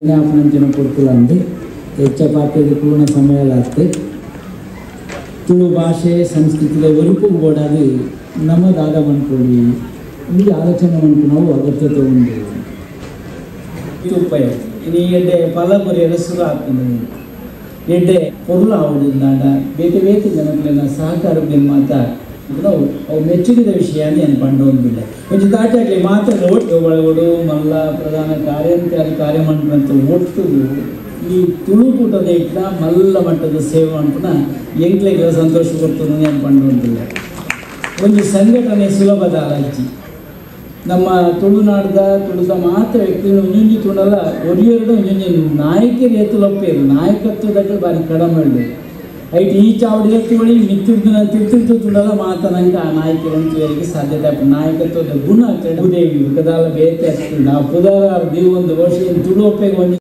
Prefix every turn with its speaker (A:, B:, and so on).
A: ಆಪುನಂಚಿನ ಪೊರ್ತುಲಂದ್ ಎಚ್ಚ ಪಾತೆರ್ದ್ ಪೂರ್ಣ ಸಮಯಲಾತ್ ತುಳು ಭಾಷೆ ಸಂಸ್ಕೃತಿದ ಒರಿಪುಗು ಬೋಡಾದ್ ನಮ ದಾದ ಮನ್ಪೊಲಿ ಒಂಜಿ ಆಲೋಚನೆ ಮನ್ಪುನವು ಅಗತ್ಯತೆ ಉಂಡು. ತೂಪೆ ಇನಿ ಎಡ್ಡೆ ಫಲ ಕೊರಿಯೆರೆ ಸುರು ಆತ್ಂಡ್. ಎಡ್ಡೆ ಪೊರ್ಲು ಆವೊಡು ಬೇತೆ ಬೇತೆ ಜನಕುಲೆನ ಸಹಕಾರ ಮಾತ ಅವು ಮೆಚ್ಚುಗೆದ ವಿಷಯ ಅಂದ್ ಯಾನ್ ಪಂಡೊಂದುಲ್ಲೆ. ಒಂಜಿ ತಾಟಾಕ್ಲೆ ಮಾತ್ರ ಒಟ್ಟು ಒಳಗೊಡು ಮಲ್ಲ ಪ್ರಧಾನ ಕಾರ್ಯಂತೆ ಕಾರ್ಯ ಮನ್ಪುನಂತ ಒಟ್ಟುಗು ಈ ತುಳುಕೂಟದ ಇಟ್ಲ ಮಲ್ಲ ಮಟ್ಟದ ಸೇವೆ ಮನ್ಪುನ ಎಂಕ್ಲೆಗ್ಲ ಸಂತೋಷ ಕೊರ್ತುಂಡು ಯಾನ್ ಪಂಡೊಂದುಲ್ಲೆ. ಒಂಜಿ ಸಂಘಟನೆ ಸುಲಭದ ಅಜ್ಜಿ ನಮ್ಮ ತುಳುನಾಡ್ದ ತುಳುದ ಮಾತ ವ್ಯಕ್ತಿಗಳು ಒಂಜೊಂಜಿ ತುಳಲ ಒರಿಯೊರಡು ಒಂಜೊಂಜಿ ನಾಯಕರು ಏತುಲಪ್ಪೇರು ನಾಯಕತ್ವದಕ್ಕೆ ಬಾರಿ ಕಡಮೆ ಉಂಡು. ಐಟ್ ಈ ಚಾವಡಿದ ತುಳಿ ಮಿತ್ತಿರ್ದು ತಿರ್ತಿರ್ದು ತುಳಲ ಮಾತನಂಕ ಆ ನಾಯಕರನ್ನು ತುವರಿಗೆ ಸಾಧ್ಯತೆ ಆಪುಂಡು. ನಾಯಕತ್ವದ ಗುಣ ಭೂದೇವಿ ಕದಾಲ ಬೇತೆ ಅಷ್ಟು ನಾವು ಪುದಾರ ದೇವೊಂದು ವರ್ಷ ತುಳು ಒಪ್ಪೆಗೆ ಒಂಜಿ